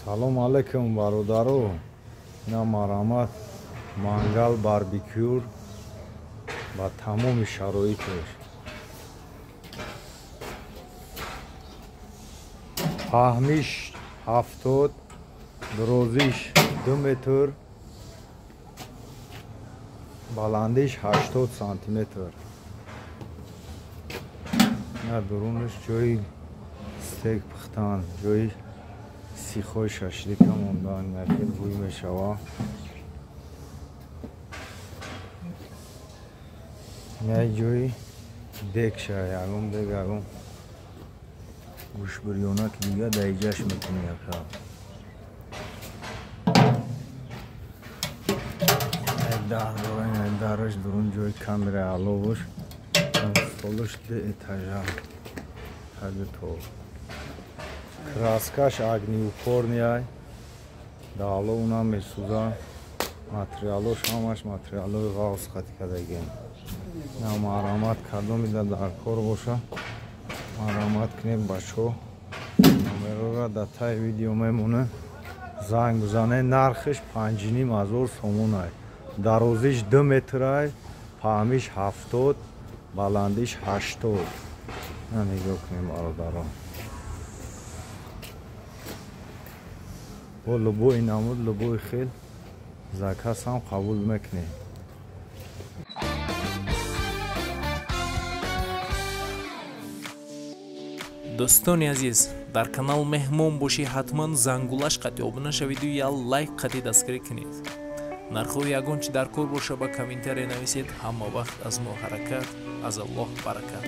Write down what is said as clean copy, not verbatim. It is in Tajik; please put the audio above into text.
Салом алейкум, бародаро. Ина марҳамат, мангал барбекюр ба тамоми шароиташ. Паҳмиш 70, дурозиш 2 метр, баландиш 80 сантиметр. Ина дурунаш ҷои стек пухтан, ҷои сихои шашлика мондан, хел бӯй мешава. Ина ҷои дегша, ягон дег, ягон гӯшбирёна ки дига дар иҷаш мекунӣ яка. Дар дора, ина дараш дурун ҷои камераи аловаш, столаш ду этажа, таги то. Краскаш огнеупорный, да алов намесӯза. Материалош ҳамаш материалои ғафз хати кардагием. На марҳамат, кадомида дар кор боша, марҳамат кунем, бачаҳо. Номерора дар таи видео мемонем, занг бизанед. Нархиш 5500 сомонай. Дарозиш 2 метрай, паҳмиш 70, баландиш 80. На нигоҳ кунем, бародарон. Бо любой намуд, любой хел заказ ҳам қабул мекунем. Дӯстони азиз, дар канал меҳмон бошӣ, ҳатман зангулаш қатъи обуна шавиду я лайк қатъи дастгирӣ кунед. Нархҳои ягон чи дар кор боша, ба комментария нависед. Ҳама вақт аз мо ҳаракат, аз Аллоҳ баракат.